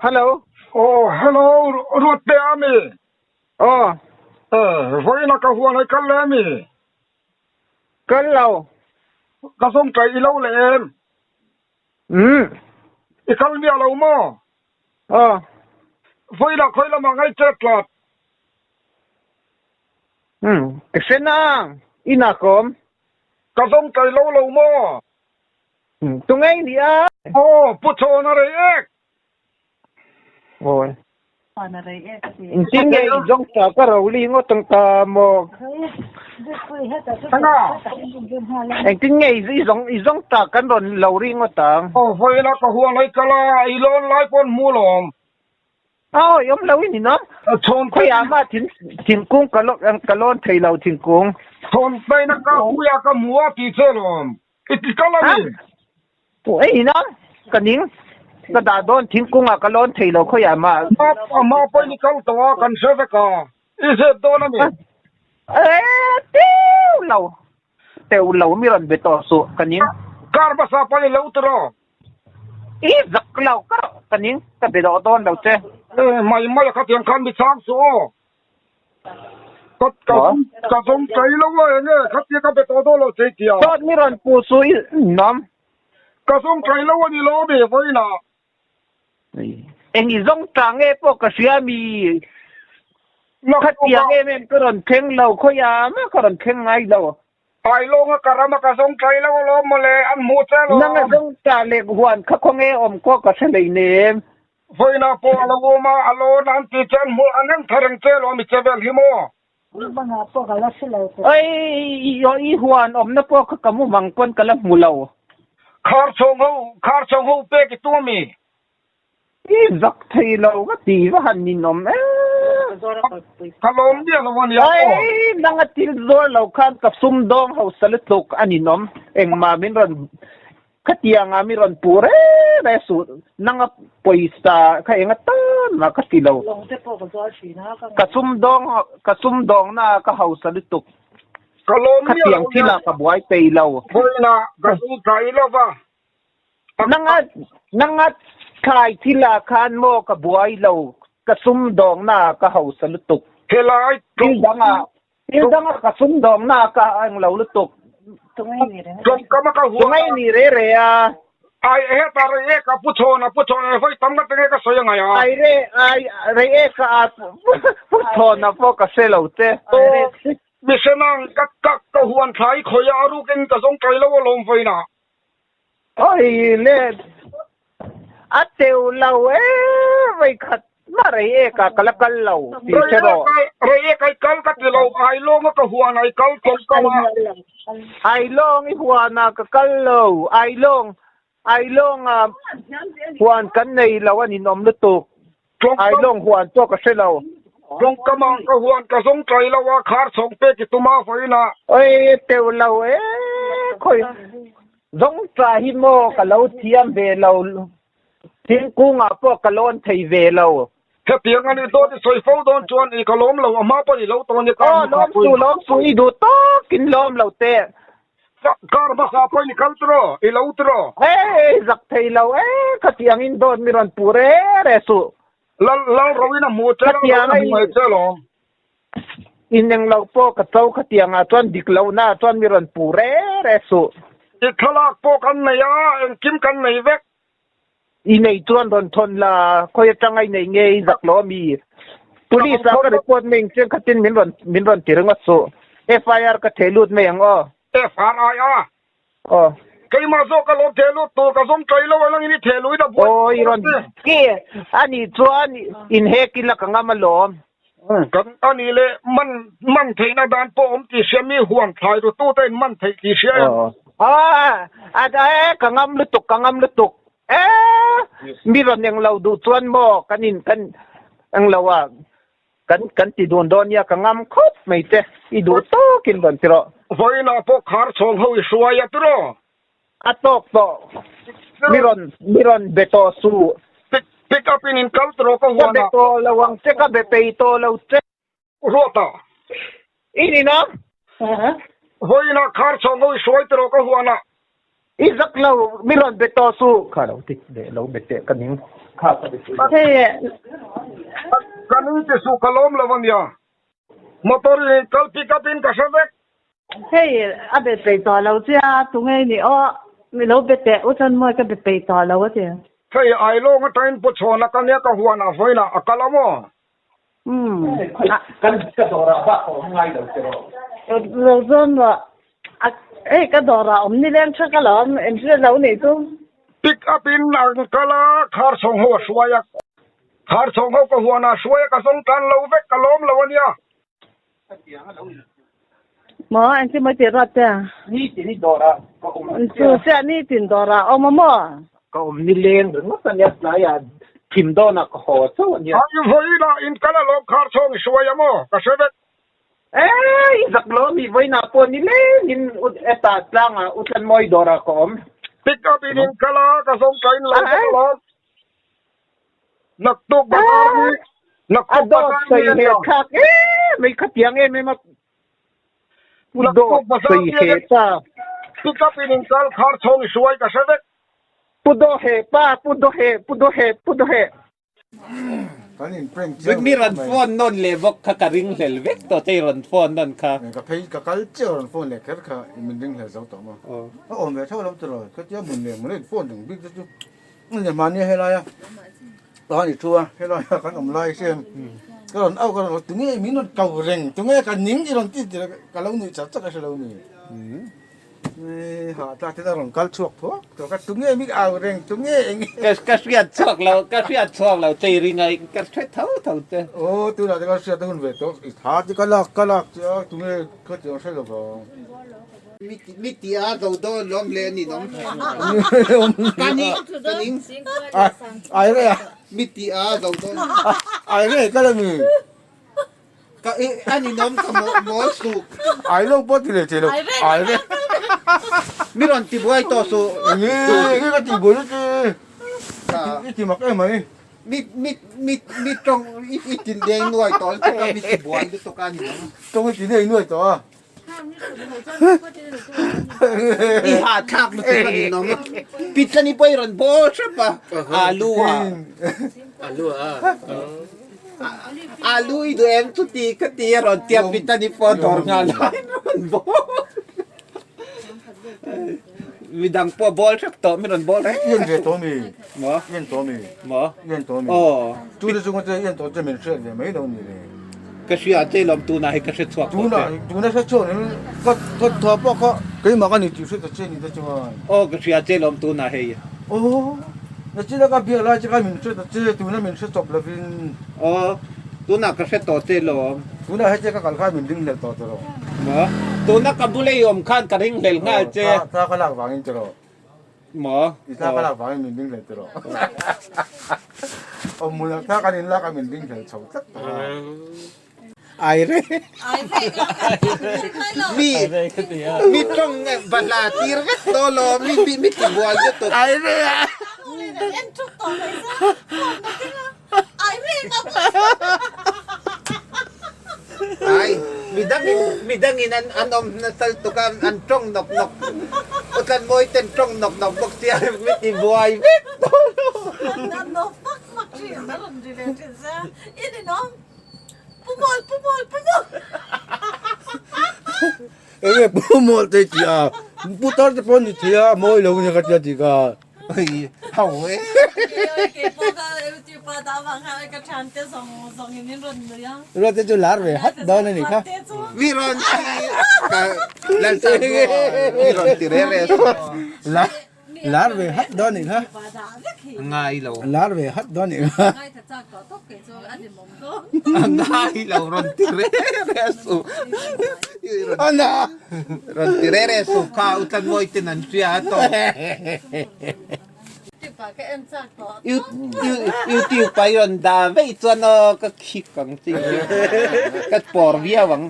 Hello. Oh, hello, Ruatte a mi? Aw. Eh, vawiin a ka huan ai kal le mi? Kal lo. Ka zawng tlai i lo le em? Umm. I kal miah lo maw? Aw. Vawiin ah khawi lamah ngai chet tlat? Umm, ka hre nang. Inah ka awm. Ka zawng tlai lo lo maw? Tunge i nih a? Aw, Pu Chhawna rei ek. Awi. Engtin nge i zawng ta ka ro li ngawt ang ta maw? Anga? Engtin nge i zawng i zawng ta kan rawn lo ri ngawt ang? Aw, vawiin a ka huan ai kal a, i lawn lai pawn hmu lawm. Awi, awm lo i ni no. Chhawn Khawiah mah thing thingkung ka ka lawn thei lo thingkung. Chhawn paina ka puia ka hmu a ti che lawm. I ti kal a ni. Pu ei ina ka ning ka dah dawn thingkung ah ka lawn thei lo khawiah mah. A hma pawhin i kal tawh a kan hre vek a, i zep dawn a ni. E teu lo, teu lo mi rawn be tawh suh ka ning. Kar hmasa pawhin i lo ti rawh. I zak lo ka rawh ka ning ka be dawh dawn lo che. E mai mai a khatiang khan mi chhang suh aw. Ka ka ka zawng tlai lo a enge khatia ka be tawh dawn lo che tia. Dawt mi rawn pu su i nawm. Ka zawng tlai lo a ni lo mi vawiinah. Eng i zawng ta nge pawh ka hria mi. Khatiang em em ka rawn thleng lo khawiah mah ka rawn thleng ngai lo. Tailawnga ka rama ka zawng tlai lo alawm mawle an hmu che alawm. Nanga zawng ta leh huan kha khawnge awm kawh ka hre hleinem. Vawiinah pawh a lo awm a, a lawn an ti che an hmu an en thar ang che alawm i che vel hi maw? Oi i huan awmna pawh kha ka mu mang pawn ka la hmu lo. Khar chhawng ho khar chhawng ho pek i tum ami? I zak thei lo ka ti va han ninawm em. Ka lawm miah lo a nia aw. Ai nang a thil zuar lo khan ka sumdawng hausa lutuk a ninawm. Engmah min rawn khatianga mi rawn puh reng reng suh nang a pawisa kha eng atan mah ka ti lo. Ka sumdawng ka sumdawngna ka hausa lutuk. Ka lawm miah lo Khatiang nia. thilah ka buai peih lo. Vawiinah ka sum thlai lo va. Nanga nanga thlai thil ah khan maw ka buai lo, ka sumdawngna ah ka hausa lutuk. Helai Thil dangah thil dangah ka sumdawngna ah ka ang lo lutuk. Tlawmkam a ka huat a. Tungai ni re re a. Ai hetah rei ek a pu chhawn a pu chhawn e vawi tam ka ti nge ka sawi angai a. Ai re ai rei ek a pu chhawn a pawh ka hre lo che. Aw Misenang ka ka ka huan thlai khawi a a rukin ka zawng tlai lo alawm vawiinah. Oi le a teu lo e vawikhat mah rei ek ah ka la kal lo ti hre rawh. Rei ek ai kal ka ti lo ai lawng a ka huan ai kal tawp ka ma. Ai lawng i huan ah ka kal lo ai lawng ai lawng ah huan kan nei lo a ninawm lutuk ai lawng huan pawh ka hre lo. Tawngkam ah ka huan ka zawng tlai lo a khar chhawng pek i tum a vawiin ah. Oi teuh lo e khawi zawng tla hi maw ka lo thiam ve lo thingkung ah pawh ka lawn thei ve lo. Hetiang a nih dawn i sawi fo dawn chuan i ka lawm lo a hma pawh i lo tawn i kar Aw hmasa lawm pawhin. su lawm su i duh tawkin lawm lo teh. Kar hmasa pawhin i kal tiraw i lo tiraw. Ei zak thei lo e khatiang in dawt mi rawn puh re re suh. Lal lal ro in a hmu che lal ro in a hmu mai che alawm. In eng lo pawh ka cho khatiang ah chuan dik lo na ah chuan mi rawn puh re re suh. I thlalak pawh kan nei a, engkim kan nei vek. I nei chuan rawn thawn la, khawi atanga i nei nge i zak lo ami? Police ah ka report mai ang chiang khatin min rawn min rawn ti ringawt suh. FIR ka theh lut mai ang aw. FRI a? Aw. Keimah zawk ka lo theh lut tur ka zawng tlai lo a nangin i theh luin a buai Aw i rawn ki anih chuan inhek ila ka ngam alawm. Kan anih leh man man theihna dan pawh awm tih hria mi huan thlai ru tute in man theih tih hria em? Aw a ka ngam lutuk ka ngam lutuk e mi rawn englo duh chuan maw kan in kan englo a Kan kan ti dun dawn nia ka ngam khawp mai che, i duh tawkin rawn ti rawh. Vawiinah pawh khar chhawng ho i hruai a tiraw? A tawk tawh, mi rawn mi rawn be tawh suh. Pick pick up in in kal tiraw ka Ka huan be ah. tawh lo ang che, ka be pei tawh lo che. Ruata. I ni na? Vawiinah khar chhawng ho i hruai tiraw ka huan ah. I zak lo, mi rawn be tawh suh. Kha lo ti leh lo be teh ka ning. Hei Ka ni ti suh ka lawm lo ania. Motor in kal pick up in ka hre vek. Hei a be peih tawh lo che a, tunge i nih aw, mi lo be teh u chuan mawi ka be peih tawh lo a ti. Hei Ailawng atangin Pu Chhawna ka nia ka huanah vawiinah a kal a maw? Umm. Kan ka dawrah bak a awm ngai lo che rawh. Lo zawn rawh. Hei ka dawrah awm nileng tha ka lo awm en hre lo nih chu. Pick up in an kal a, khar chhawng ho a hruai a. Khar chhawng ho ka huanah a hruai a, ka zawng tan lo vek, ka lawm lo a nia. Maw engtin maw i tih ruat te? Nitin i dawrah ka awm. Chu chiah nitin dawrah a awm a maw? Ka awm nileng ringawt a nia, tlaiah thim dawnah ka haw chauh a nia. Ai vawiinah in kal alawm khar chhawng i hruai a maw? Ka hre vek. Ei zak lo mi vawiinah pawh nileng in hetah tlangah Utlanmawi dawrah ka awm. Pick up in in kal a, ka zawng tain lo vek alawm. Naktuk bazar ni A naktuk dawt bazar ni sawi a he nia. thlak em mai khatiang em em a pu Naktuk dawt bazar sawi ni a he nia. ta. Pick up in in kal khar chhawng i hruai ka hre vek. Pu daw he pa pu daw he pu daw he pu daw he. Kan in prank chiang Mi ve rawn mai. phone nawn leh bawk kha ka ring hlel vek tawh che i rawn phone nawn kha. Ka phei ka kal chiah rawn phone leh kher kha min ring hlel zo tawh maw. A awm ve theuh lo tiraw khatia mun leh mun a in phone reng bik te chu. Ni mahni helaia ka ni thu a helaia kan awm lai hian ka rawn au ka rawn tunge min rawn ko reng tunge ka ning i rawn ti tir ka lo nuih chak chak a hre lo ni ha tlak te a rawn kal chhuak thuak thuak a tunge min au reng tunge eng ka ka hriat chhuak lo ka hriat chhuak lo chei ring a ka hre tho tho che aw tunah te ka hriat a hun ve tawh i tha te ka lak ka lak che a tunge ka tih ang hre lo vang. Mi ti a zo dawn lawm hle ni nawm. Ka ni ka ning. Ai re a. Mi ti a zo dawn. Ai re ka la mi. Ka a ni nawm ka mawl suk. Ai lo pawh ti leh thei lo. Ai re. Mi rawn ti buai tawh suh. Nge nge ka ti buai lutuk. I ti mak em mai. Mi mi mi mi tawng i tin deng nuai tawh lutuk a mi ti buai lutuk a ni nawm. Tawng i ti deng nuai tawh a. I hahthlak lutuk a ni nawm a. Pitlani pawh i rawn bawl hrep a, alu a. Alu a. Alu i duh em chuti ka ti a rawn tia Pitlani pawh dawr nghal a in rawn bawl. Midang pawh bawl hrep tawh mi rawn bawl reng. Ien ve tawh mi. Maw? Ien tawh mi. Maw? Ien tawh mi. Aw. Chu te chunga che ien tawh che min hriat ve mai lo ni le. Ka hria che lawm tunah hi ka hre chhuak tawh che. Tunah tuna hre chhuak in ka ka tha pawh kha keimah ka ni tih hre ta che ni te chuan. Aw ka hria che lawm tunah hei. Aw nachina ka biak lai che kha min hre ta che tuna min hre chawp lovin. Aw tunah ka hre tawh che lawm. Tunah hei che ka kal khan min ring hlel tawh che rawh. Maw tuna ka bula i awm khan ka ring hlel nghal che. Aw thla ka lak vangin che rawh. Maw? I thla ka lak vangin min ringhlel tiraw? Awm hmunah thla kan inlak a min ringhlel chho tlat tawh a. Ai re. Mi mi tawng bahla tir vek dawn lo mi mi ti buai lutuk. Ai re a. Ai, midangin midangin an an awm nasa lutuk a, an tawng nawk nawk. Utlan mawi ten tawng nawk nawk bawk sia mi ti buai vek dawn lo. Enge pu mawl te tih a, putar te pawh ni thei a, mawi lo nia ka tia tih kha. Ho e. Ruat te chu lar ve hat dawn a nih kha. Mi rawn ti ka lalsa mi rawn ti re re Lar lar ve hat dawn a nih kha. Ngai lo. Lar ve hat dawn a nih kha. Ngai lo rawn ti re re su. Ana. Rawn ti re re su kha u tlan mawi ten an hria a tawh. YouTube ah i rawn dah veih chuan aw ka khik ang chi ka pawr viau ang.